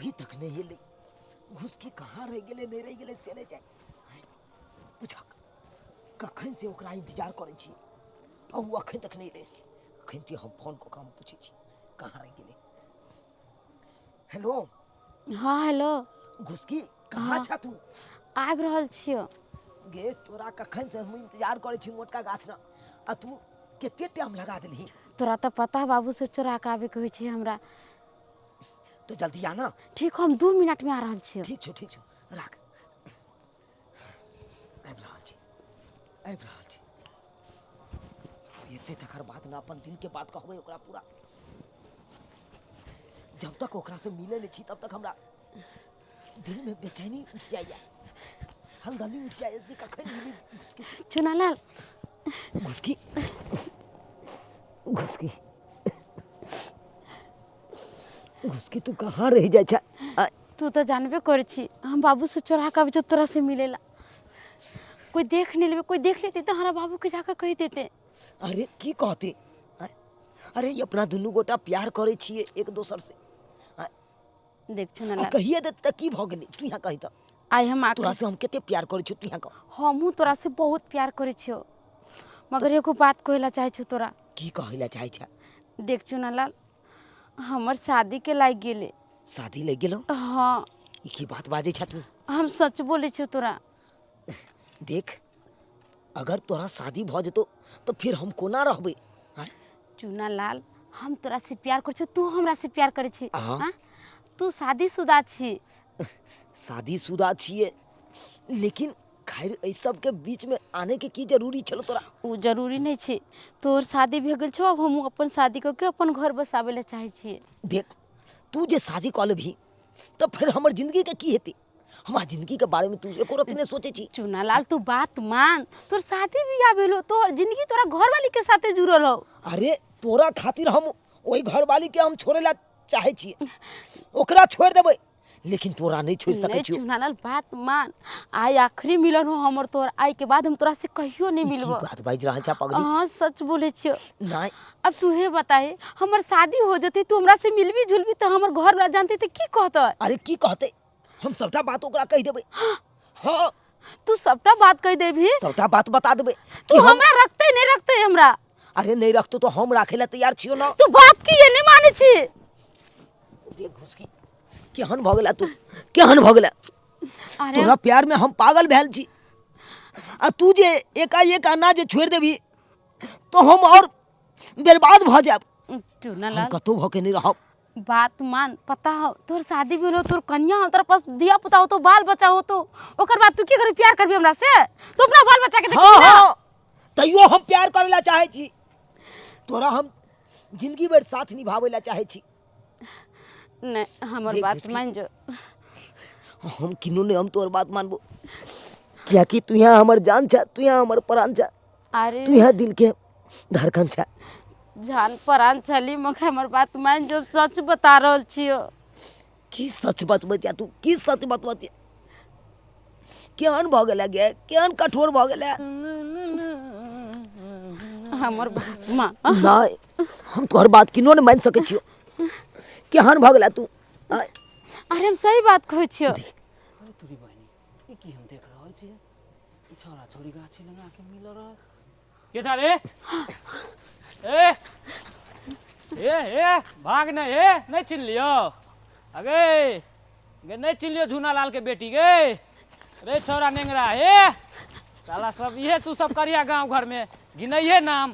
अभी तक नहि एलै। घुसकी कहाँ रहि गेलै, नहि रहि गेलै से नहि जाय। पूछक कखन से ओकरा इंतजार करै छी आ ओ अखन तक नहि एलै। अखन ते हम फोन कऽ कऽ हम पूछै छी कहाँ रहि गेलै। हेलो। हाँ हेलो। घुसकी कहाँ हाँ। छा तू? आबि रहल छियो। गे तोरा कखन से हम इंतजार करै छी मोटका गाछ न, आ तू कते टाइम लगा देलही? तोरा तऽ पता है बाबू से चोरा के आबे के होइ छै हमरा। तो जल्दी आना। ठीक, हम 2 मिनट में आ रहल छियो। ठीक छौ, ठीक छौ, राख। आबि रहल छी, आबि रहल छी। एते तकर बाद ना अपन दिल के बात कहबै ओकरा पूरा। जब तक ओकरा से मिले नहीं छी तब तक हमरा दिल में बेचैनी उठ जाइए, हलदली उठ जाइए जे कखन मिली घुसकी से। चुनालाल। घुसकी, घुसकी, घुसकी, तू कहाँ रह जाइ छै? तू तो जानबे करै छी हम बाबू से चोरा के आबै छियौ तोरा से मिलेला। कोई देख नहीं लेबे, कोई देख लेते तो हमारा बाबू के जाकर कह देते। अरे की कहते? अरे ई अपना दुनू गोटा प्यार करै छियै एक दोसर से। देख चुनालाल। आ कहिए दे त की भ गेलै? तू यहाँ कही त। आइ हम आके तोरा से हम कते प्यार करै छियौ, तू यहाँ कह। हमहूँ तोरा से बहुत प्यार करै छियौ, मगर एगो बात कहै ला चाहै छियौ तोरा। की कहै ला चाहै छै? देख चुनालाल, हमर शादी के लागि गेलै। शादी लागि गेलौ? हाँ। ई की बात बाजै छै तू? हम सच बोलै छियौ तोरा। देख, अगर तोरा शादी भ जेतौ तऽ फिर हम कोना रहबै? आँय? चुनालाल, हम तोरा से प्यार करै छियौ, तू हमरा से प्यार करै छी। हाँ। हाँ? तू शादीशुदा छी। शादीशुदा छियै, लेकिन खैर एहि सबके बीच में आने के की जरूरी छलो तोरा? ओ जरूरी नहीं छै, तोहर शादी भए गेल छौ, अब हमहूँ अपन शादी कऽ के अपन घर बसाबै लए चाहै छियै। देख, तू जे शादी कऽ लेबही तऽ फेर हमर जिंदगी के की हेतै? हमार जिंदगी के बारे में तू एको रत्ती नहीं सोचे छी। चुनालाल, तू बात मान, तोर शादी बियाह भेलो, तोहर जिंदगी तोरा घरवाली के साथे जुड़ल हो। अरे तोरा खातिर हम ओहि घरवाली के हम छोड़े ला चाहे छी, ओकरा छोड़ देबै, लेकिन तोरा नहीं छोड़ सकै नहीं छियौ। चुनालाल, बात मान, आइ आखिरी मिलन हो हमर तोहर, आइ के बाद हम तोरा से कहियो नहीं ई की मिलबो। बात बाजि रहल छै पगली? हाँ सच बोले छियौ। नहीं। अब तूहे बताए, हमर शादी हो जते, तू हमरा से मिलबी जुलबी तो हमर घर वाला जानते तो की कहते? अरे की कहते, हम सबटा बात ओकरा कहि देबै। हाँ। तू सबटा बात कहि देबही? सबटा बात बता देबै। तू कि हम हमरा रखते नहीं रखते हमरा? अरे नहीं रखतो तो हम राखे ला तैयार छियो ना। तू बात की ये नहीं माने छी? देख घुसकी, केहन भ गेला तू, केहन भ गेला? अरे तोरा प्यार में हम पागल भेल छी, आ तू जे एकाएक आना जे छोड़ देबही तो हम और बर्बाद भ जाब। चुनालाल, हम कतौ भ के नहीं रहब। बात मान, पता हो तोर शादी भेल हो, तोर कन्या हो, तोरा पास धिया पुता हो तो बाल बच्चा हो तो ओकर बाद तू की करबी? प्यार करबी हमरा से? तू अपना बाल बच्चा के देखबी हाँ, ना? हाँ, तैयो हम प्यार करे ला चाहे छी तोरा, हम जिंदगी भर साथ निभावे ला चाहे छी। नहीं, हमर देख बात उसकी। मान जो। हम किनो नहीं, हम तोर बात मानबो, कियाकि तू यहाँ हमर जान छा, तू यहाँ हमर प्राण छा। अरे तू यहाँ दिल के धड़कन छा। जान प्राण छली, मगर हमर बात मान जो, सच बता रहल छियो। की सच बतबै तू? की सच बतबै? केहन भऽ गेलै गे, केहन कठोर भऽ गेलै? हमर बात मान। नहीं, हम तोहर बात किनो नहीं मान सकै छियो। केहन भऽ गेलै तू? आँय? अरे हम सही बात कहै छियो। अरे तोरी बहिनी, ई की हम देख रहल छियै? ई छौड़ा छौड़ी गाछी लग आके मिल रहल के सा रे? ए ए ए, भाग न, ए नहीं चिन्ह लियो अगे गे, नहीं चिन्ह लियो झूना लाल के बेटी गे। रे छौड़ा नेंगरा, ए साला सब इहे तू सब करिया गांव घर में गिनैहे नाम,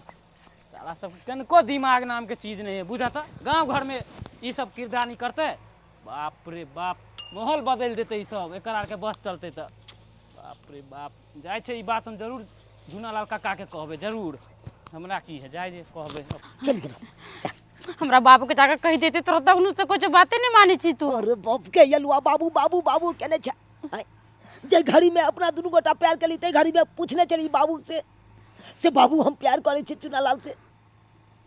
साला सब कनको दिमाग नाम के चीज नहीं है बुझा त। गांव घर में ई सब किरदानी करते, बाप रे बाप माहौल बदलि देते ई सब, एकर आर के बस चलते त बाप रे बाप। जाइ छै ई बात हम जरूर झूनालाल काका के कहबै जरूर, हमरा की है जाइ जे कहबै। चल गेलौ। हमरा बाबू के जाकर कहि देते तोरा तखनु से कुछ बाते नहीं माने छी तू। अरे बाप के यलुआ बाबू बाबू बाबू केने छै। आँय, जे घड़ी में अपना दुनू गोटा प्यार केली ते घड़ी में पूछने चली बाबू से, से बाबू हम प्यार करै छी चुनालाल से।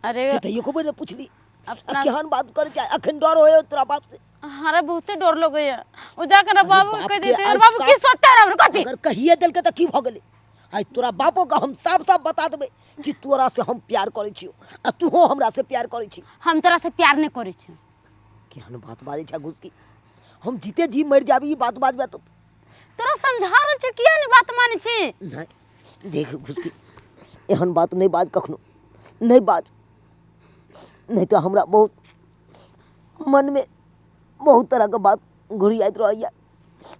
अरे से तऽ एको बेर नहि पुछली। अपना केहन बात करै छै, अखन डर होय तोरा बाप से? हमरा बहुते डर लगैया, ओ जाकर अरे बाबू बाप के कहि रे, देते। आइ बाबू की साफ- सोचते रह कथी? अगर कहिए देलकै तऽ की भऽ गेलै? आइ तोरा बापो के हम साफ साफ बता देबै कि तोरा से हम प्यार करै छियौ आ तूहो हमरा से प्यार करै छी। हम तोरा से प्यार नहीं करै छी। केहन बात बाजै छै घुसकी? हम जीते जी मरि जाबी ई बात बाजबे तऽ। तोरा समझा रहल छियौ, किया नहि बात मानै छी? नहि देख घुसकी, एहन बात नहि बाज, कखनो नहि बाज, नहि तऽ हमरा बहुत मनमे बहुत तरहके बात घुरियाइत रहैए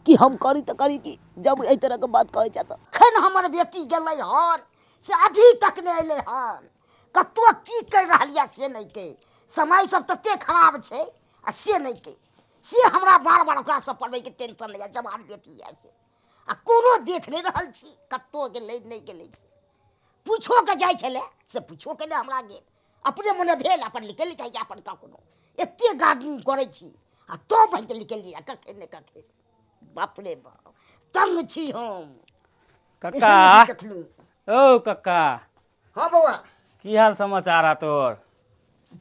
कि हम करी तऽ करी की, जब एहि तरहके बात कहै छै तऽ। एखन हमर बेटी गेलै हन से अभी तक नहि अयलै हन, कतहु की करि रहल यऽ से नहि के, समय सब तते खराब छै आ से नहि के, से हमरा बार बार ओकरा सब पढ़बैके टेंशन नहि यऽ, जवान बेटी यऽ से, आ कोनो देख नहि रहल छी कतहु गेलै नहि गेलै, से पूछो के जाइ छलै से पूछो के नहि हमरा गेल, अपने मने भेल अपन निकलि जाइए अपन, कखनो एते गार्डनिंग करै छी आ तो बहिन निकलि जाइए कखन ने कखन, बाप रे बाप तंग छी हम। कक्का देखलहुँ। ओ कक्का। हाँ बौआ। की हाल समाचार है तोर?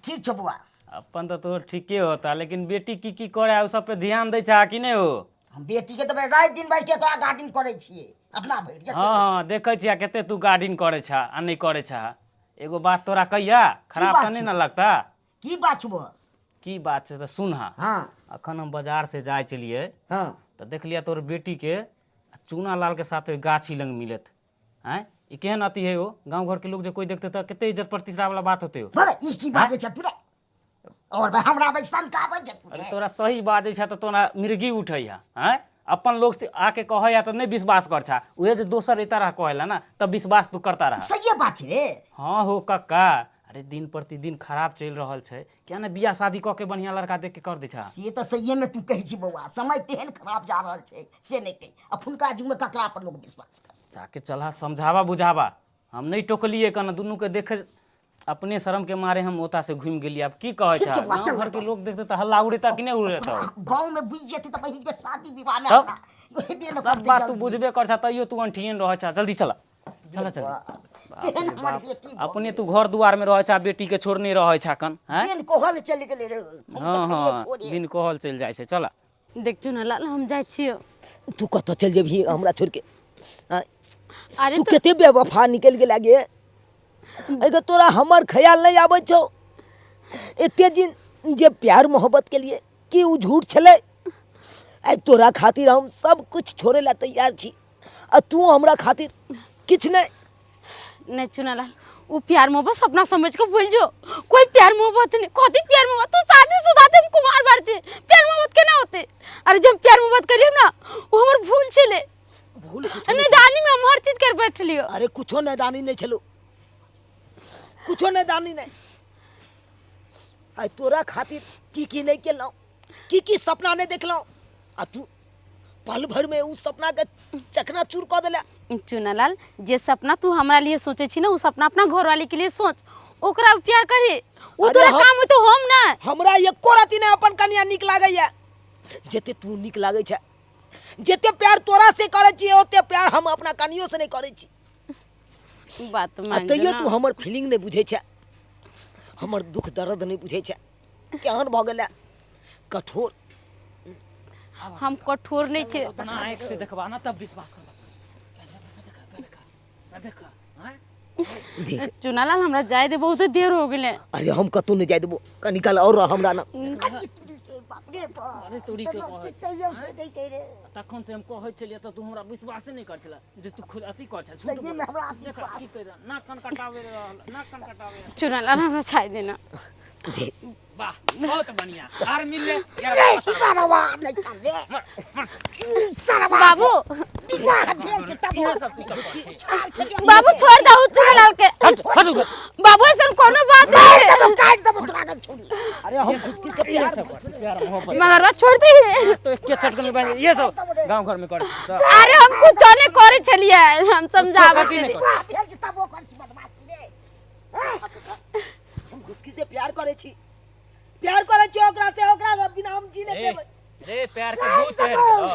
ठीक छौ बौआ। अपन तो तोर ठीके होता, लेकिन बेटी की की करे है, उ सब पे ध्यान दै छा कि नहीं हो? हम बेटी के तऽ राति दिन बैठ के ओकरा गार्डनिंग करै छियै अपना भरि। हाँ हाँ देखै छियै कते तू गार्डनिंग करै छा आ नहीं करै छा। एगो बात तोरा कहिया खराब तऽ नहीं ना लगता? की बात छौ बौआ? की बात छै तऽ सुन। हाँ हाँ अखन हम बाजार से जाइ छलियै। हाँ तऽ देखलियै तोर बेटी के चूना लाल के साथ गाछी लग मिलत। आँय ई केहन अथी है हो, गाँव घर के लोग जे कोई देखते तऽ कते इज्जत प्रतिष्ठा वाला बात होते हो। बड़ा ई की बाजै छै तू रे? और भाई हमरा बैसन का आबै छै तू अरे रे? तोरा सही बाजै छै तऽ तोरा मिर्गी उठै है। आँय अपन लोग से आके कहै है तऽ नहीं विश्वास कर छा, उहे जे दोसर एता रह कहेला ना तब विश्वास तू करता रहा। सहिए बात छै रे। हाँ हो कक्का, अरे दिन प्रतिदिन खराब चलि रहल छै, किया ने बियाह शादी कऽ के बढ़िया लड़का देख के कर दै छा? से तऽ सहिए में तू कहै छी बौआ, समय तेहन खराब जा रहल छै से नहि कहि, अखुनका युग में ककरा पर लोग विश्वास कर। जाके चला समझावा बुझावा, हम नहीं टोकलिए कन, दुनू के देखे अपने शर्म के मारे हम ओता से घूमि गेलिए। अब की कहै ठीक छा, छै बौआ, गाँव चल घर के बताउ। लोग देखते तऽ हल्ला उड़ेता कि नहीं उड़ेता? गाँव में बुझि जेतै तऽ बहिन के शादी विवाह में तब? हमरा हेबे न सब करतै बात तू जल्दी। बुझबे कर छा, तैयो तू अंठियन रहै छा। जल्दी चला चला चला। तेहन हमर बेटी भऽ अपने गेल। तू घर दुआर में रहै छा, बेटी के छोड़ने रहै छा कन। हैं दिन कोहल चलि गेलै रे। हम हाँ देखलियै हाँ थोड़े। दिन कहल चलि जाइ छै। चला देखियौ ने लाल, हम जाइ छियौ। तू कतऽ चलि जेबही हमरा छोड़ि के? आँय, अरे तू कते बेवफा निकलि गेला गे, अगर तोरा हमर ख्याल नहीं आबै छौ। एते दिन जे प्यार मोहब्बत के लिए की उ झूठ छलै? आइ तोरा खातिर हम सब कुछ छोड़े ला तैयार छी आ तू हमरा खातिर किछु नहीं। नहीं चुनालाल, वो प्यार मोहब्बत सपना समझ के भूल जो, कोई प्यार मोहब्बत नहीं। कथी प्यार मोहब्बत? तू शादी शुदा छे, हम कुमार बार छे, प्यार मोहब्बत केना होते? अरे जब प्यार मोहब्बत करियो ना वो हमर भूल छले। भूल कुछो नहीं दानी में हम हर चीज कर बैठलियो। अरे कुछो नहीं दानी नहीं छलो, कुछो नहीं दानी नहीं। आइ तोरा खातिर की की नहीं केलहुँ, की की सपना नहीं देखलहुँ, आ तू पल भर में उ सपना के चकनाचूर कऽ देला। चुनालाल, जे सपना तू हमरा लिए सोचे छी ना, उ सपना अपना घरवाली के लिए सोच, ओकरा प्यार करी, उ अरे तोरा हम- काम होतो हम ना। हमरा एको रति नहीं अपन कनिया नीक लागैया, जते तू नीक लागै छै, जते प्यार तोरा से करै छी ओते प्यार हम अपना कनियो से नहीं करै छी। बात आ मान तैयो ना। तू हमर फीलिंग नहीं बुझै छै, हमर दुख दर्द नहीं बुझै छै, केहन भऽ गेलै कठोर। हम कठोर नहीं छे। अपना आँख से देखबा ना तब विश्वास करबा। देखा देखा आँय? देख चुनालाल, हमरा जाय दे, बहुत देर हो गेलै। अरे हम कतहु नहीं जाय देबो, कनी काल और रह हमरा ना। अरे तोरी के बाप रे बाप। अरे तोरी के तेना कहै छै। चिकैयो से नहि कहै रे। तखन से हम कहै छलियै तऽ तू हमरा विश्वासे नहि कर छला जे तू खुद अथी कर छल। सहिए में हमरा विश्वास। की कहि रहल, नाक कान कटाबे रहल, नाक कान कटाबे रहल। चुनालाल, हमरा छाय देना। देख वाह बहुत बढ़िया, आर मिल ले रे सरवा नहि कर रे। ई सरवा बाबू विवाह भेल छै तब इहे सब तू सब करै छी। छाल छै। बाबू छोड़ दहु चुनालाल के। हट हट उधर। बाबू ऐसा कोनो बात नहीं है। देबो, काटि देबो तोरा के छोड़ी। अरे हम खुद से इहे सब कर छी, प्यार मोहब्बत। मगर बात छोड़ दी तो एके चटकन में बांधि इहे सब गांव घर में कर छी सब। अरे हम कुछ नहीं करे छलिए, हम समझाबै कथी नहि छलिए। करै? विवाह भेल छै तब ओकर छी बदमाशी रे। हम खुशकी से प्यार करै छी, प्यार करै छी ओकरा से, ओकरा बिना हम जी नहीं रे पेबै। रे प्यार के भूत चढ़ गेलो।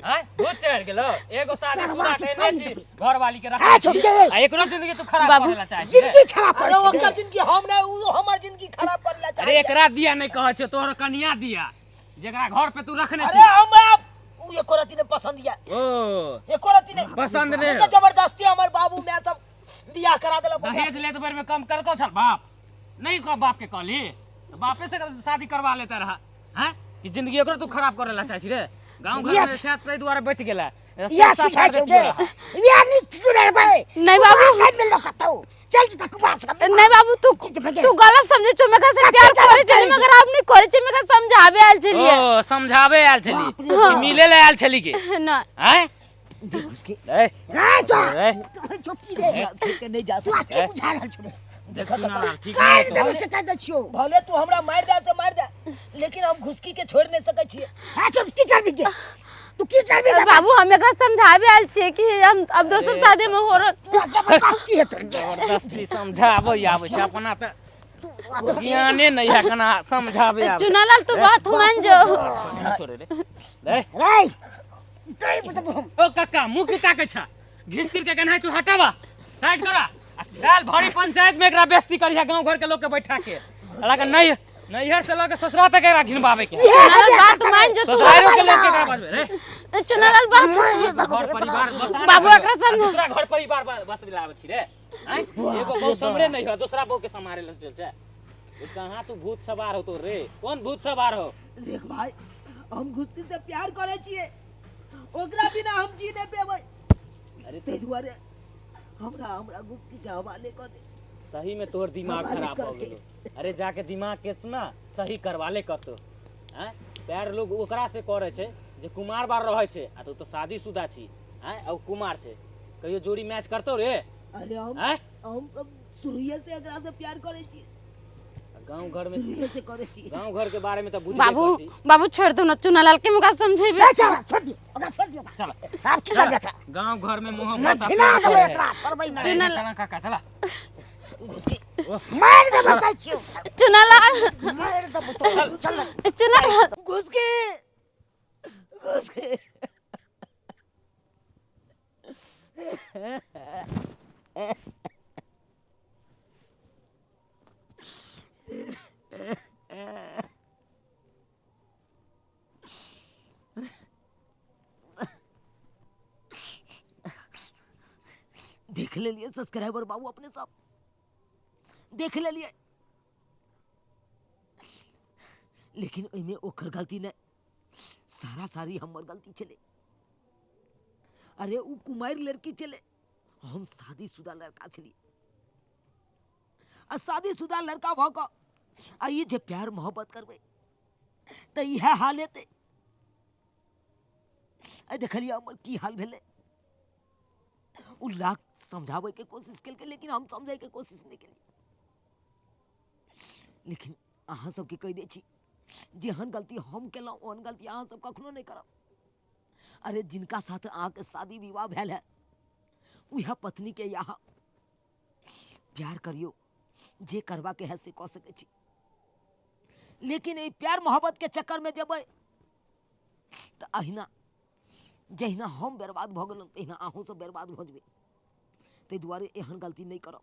आँय भूत चढ़ गेलो। एगो शादी शुदा केने छी, घरवाली के आ रखने छोड़ छी, दे। आ एकरो जिंदगी तू खराब बाबू, करे ला चाहै छी रे। जिंदगी खराब अरे करै छै ओकर रे। जिंदगी हम नहीं, उ हमर जिंदगी खराब करे ला अरे चाहै। एकरा दिया नहीं कहै छै, तोहर कनिया दिया जेकरा घर पे तू रखने अरे छी। हमरा उ एको रति नहीं पसंद या, ओ एको रति नहीं पसंद नहीं। ओकर जबरदस्ती हमर बाबू my सब बियाह करा देलक ओकरा। दहेज लेत बेर में कम करको छल बाप, नहीं कह बाप के कहली तो बापे से शादी करवा लेता रहा। हैं कि जिंदगी ओकरो तू खराब करे ला चाहै छी रे गांव घर में शायद ताहि दुआरे बचि गेला। इएह सुझाइ छौ गे, इएह नीक सुनेबै। नहीं बाबू। नहीं मिललो कतौ, चल जेता कुमार से। नहीं बाबू, तू तू गलत समझे छो, मेरा से प्यार करे छली मगर आप नहीं करे छे, मेरा समझावे आयल छलिए। ओ समझावे आयल छली कि मिले ले आयल छली के? ना हैं देख उसके ए रे जो ए छौ की रे छोड़ के नहीं जा तू सकै। अच्छे बुझा रहल छौ रे। देख ना, ठीक काटि नहीं। देबो से कहि दै छियौ। भले तू हमरा मारि दे से मारि दे, लेकिन हम घुसकी के छोड़ नहीं सकै छियै। हाँ चल, की करबी गे तू, की करबी गे? बाबू, हम एकरा समझावे आयल छियै कि हम अब दोसर शादी में हो रहल। तू जबरदस्ती हेतौ गे। जबरदस्ती समझाबै आबै छै, अपना तऽ तू ज्ञाने नहीं है, कना समझाबै आबै। चुनालाल, तू बात मान जो। छोड़े रे रे। रे दै मतलब हम। ओ कक्का, मुँह की ताकै छा? घिस फिर के केना तू हटावा, साइड करा आ साल भरी पंचायत में एकरा बेइज्जती करिहा, गांव घर के लोग के बैठा के, हालांकि नहीं नैहर से लऽ के ससुरा तक एकरा घिनबावे के। चुनालाल, बात मान जो तू। ससुरारो के लोग के एकरा बजबे रे। चुनालाल, बात घर परिवार बसा। बाबू, एकरा समझ। दूसरा घर परिवार बस लाबै छी रे आँय? एगो बहू सम्हरे नहीं हो, दूसरा बहू के सम्हारे लए चल छै। ई कहाँ तू भूत सवार हो तो रे? कोन भूत सवार हो? देख भाई, हम घुसकी से प्यार करे छियै, ओकरा बिना हम जी नहीं पेबै। अरे ताहि दुआरे हमरा हमरा घुसकी के हवाले कऽ दे। सही में तोहर दिमाग हमारे खराब हो करके। गेलो। अरे जाके दिमाग के तू ना सही करवा ले कतो। आँय, प्यार लोग ओकरा से करे छै जे कुमार बार रहै छै, आ तू तऽ शादीशुदा छी। आँय, आ ओ कुमार छै, कहियो जोड़ी मैच करतौ रे? अरे हम आँय, हम सब शुरुए से एकरा से प्यार करे छियै। गांव घर में शुरुए से करे छियै। गांव घर के बारे में तऽ बुझबे बाबू, करै छी। बाबू, छोड़ दो ना चुनालाल के, मुका समझेबे। रे चल, छोड़ दियौ ओकरा, छोड़ दियौ। चल। आब की करबै एकरा? गांव घर में ना मोहब्बत घिना देबै एकरा, छोड़बै नहि। चला काका, चला। घुसकी। मारि देबै कहै छियौ। चुनालाल। मारि देबौ तोरा, चल। चुनालाल। घुसकी, घुसकी। देख लेलिए सब्सक्राइबर बाबू, अपने सब देख लेलिए, लेकिन ओहिमे ओकर गलती नहीं, सारा सारी हमर गलती छलै। अरे उ कुमारि लड़की छलै, हम शादीशुदा लड़का छलियै, आ शादीशुदा लड़का भऽ कऽ आ ई जे प्यार मोहब्बत करबै तऽ इएह हाल हेतै। आ देखलियै हमर की हाल भेलै। उ लाख समझाबैके कोशिश केलकै, लेकिन हम समझैके कोशिश नहि केलियै। लेकिन अहाँ सबके कहि दै छी, जेहन गलती हम केलहुँ ओहन गलती अहाँ सब कखनो नहि करब। अरे जिनका साथ अहाँके शादी विवाह भेल है, उएह पत्नीके यहाँ प्यार करियौ, जे करबाके है से कऽ सकै छी, लेकिन एहि प्यार मोहब्बतके चक्करमे जेबै तऽ अहिना जहिना हम बर्बाद भऽ गेलहुँ तहिना अहूँ सब बर्बाद भऽ जेबै। ताहि दुआरे एहन गलती नहि करब।